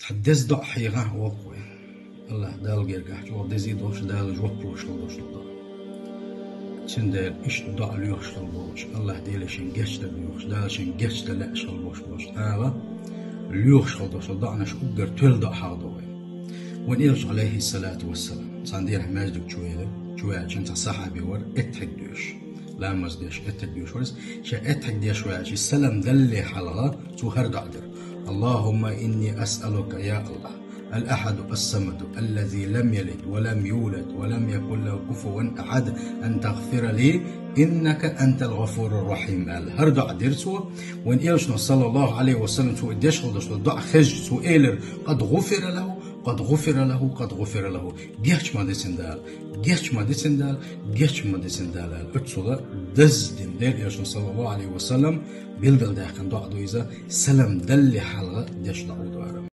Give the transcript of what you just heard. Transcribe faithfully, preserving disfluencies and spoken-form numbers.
Цхьа деза доӀа хьехахь а воккхаве. АллахӀ Далла гергахь чӀогӀа дезий долуш, Дала жоп луш хила долуш дола доӀа. Цундела иштта доӀа лоьхуш хила болчу АллахӀ Деле шен гечдар доьхуш, Дала шен гечдан лаьаш хила болуш болчу нахана лоьхуш хила долуш дола доӀанаш уггар тоьлла доӀа хьахадо вай. Вайн Элчано, Ӏалайхиссалату вассалам, цхьана дийнахь маьждиг чу веара, чу веача цхьа сахьаби вара, эттахьият доьшуш. Ламаз деш, эттахьият доьшуш вара иза. Ша эттахьият деш веача, салам далале хьалха цо хӀара доӀа дира: «Аллахумма инни асъалука, я АллахӀ, ал-ахьаду ас-самаду, аллази лам ялид ва лам юлад ва лам якун лаху куфуван ахьад, ан тагъфира ли, иннака антал гъафуру рахьим», аьлла. ХӀара доӀа дира цо. Вайн Элчано, саллаллаху Ӏалайхи ва саллам, цо и деш хила долуш дола доӀа хезча, цо элира: «Къад гъуфира лаху, къад гъуфира лаху, къад гъуфира лаху». Геч ма дицина Дала, геч ма дицина Дала, геч ма дицина Дала аьлла. Оццула деза дина Делан Элчано, саллаллаху Ӏалайхи ва саллам, билгалдаьккхина доӀа ду иза, салам далале хьалха деш доӀа ду хӀара.